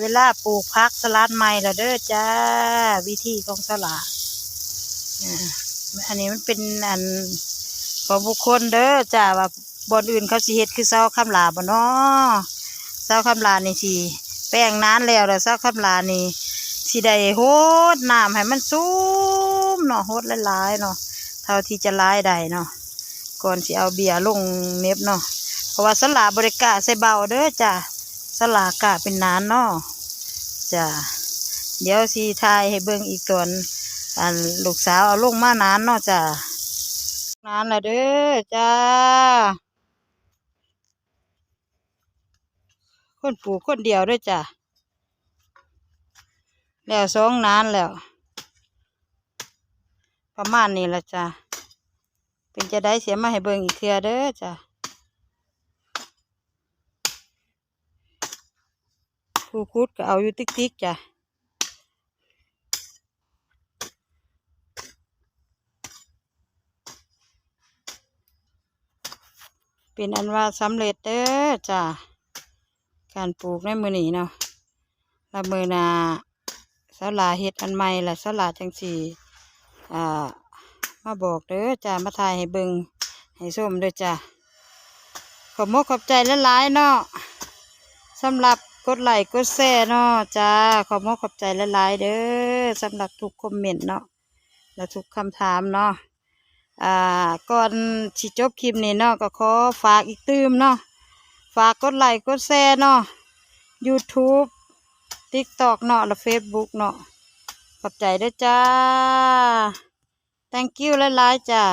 ເວລາປູກຜັກສະຫຼັດໃໝ່ແລ້ວເດີຈ້າ ວິທີຂອງສາວຫຼ້າ. ເອີ ອັນນີ້ມັນເປັນອັນຂອງບຸກຄົນເດີຈ້າ ວ່າບ່ອນອື່ນເຂົາຊິເຮັດຄືສາວຄຳຫຼ້າບໍ່ນໍ. ສາວຄຳຫຼ້ານີ້ຊິແປງນານແລ້ວ ແລ້ວສາວຄຳຫຼ້ານີ້ຊິໄດ້ຫົດນ້ຳໃຫ້ມັນຊຸ່ມເນາະ ຫົດຫຼາຍໆເນາະ ເທົ່າທີ່ຈະຫຼາຍໄດ້ເນາະ ກ່ອນຊິເອົາເບ້ຍລົງເໜັບເນາະ. ເພາະວ່າສາວຫຼ້າບໍ່ໄດ້ກະໃສ່ເບົາເດີຈ້າ ສາວຫຼ້າກະເປັນໜານເນາະຈ້າ. ດຽວຊິຖ່າຍໃຫ້ເບິ່ງອີກຕອນ ອັນລູກສາວເອົາລົງມາໜານເນາະຈ້າ. ໜານລະເດີຈ້າ ຄົນປູກຄົນດຽວເດີຈ້າ ແລ້ວສອງໜານແລ້ວ ປະມານນີ້ລະຈ້າ. ເປັນຈັ່ງໃດຊິເອົາມາໃຫ້ເບິ່ງອີກເທື່ອເດີຈ້າ. ຜູ້ຂຸດກໍເອົາຢູ່ຕິກໆຈ້າ. ເປັນອັນວ່າສຳເລັດເດີຈ້າ ການປູກໃນມື້ນີ້ເນາະ. ລະມື້ໜ້າສາວຫຼ້າເຮັດອັນໃໝ່ ລະສາວຫຼ້າຈັ່ງຊິ ອ່າ ມາບອກເດີຈ້າ ມາຖ່າຍໃຫ້ເບິ່ງໃຫ້ຊົມເດີຈ້າ. ຂອບມົກຂອບໃຈຫຼາຍໆເນາະ ສຳລັບກົດໄລ້ກົດແຊເນາະຈ້າ. ຂອບມົກຂອບໃຈຫຼາຍໆເດີ ສຳລັບທຸກຄອມເມັນເນາະ ແລະ ທຸກຄຳຖາມເນາະ. ອ່າ ກ່ອນຊິຈົບຄລິບນີ້ເນາະ ກໍຂໍຝາກອີກຕື່ມເນາະ ຝາກກົດໄລ້ກົດແຊເນາະ ຢູທູບ ຕິກຕັອກເນາະ ແລະ ເຟສບຸກເນາະ. ຂອບໃຈເດີຈ້າ. Thank you ຫຼາຍໆຈ້າ.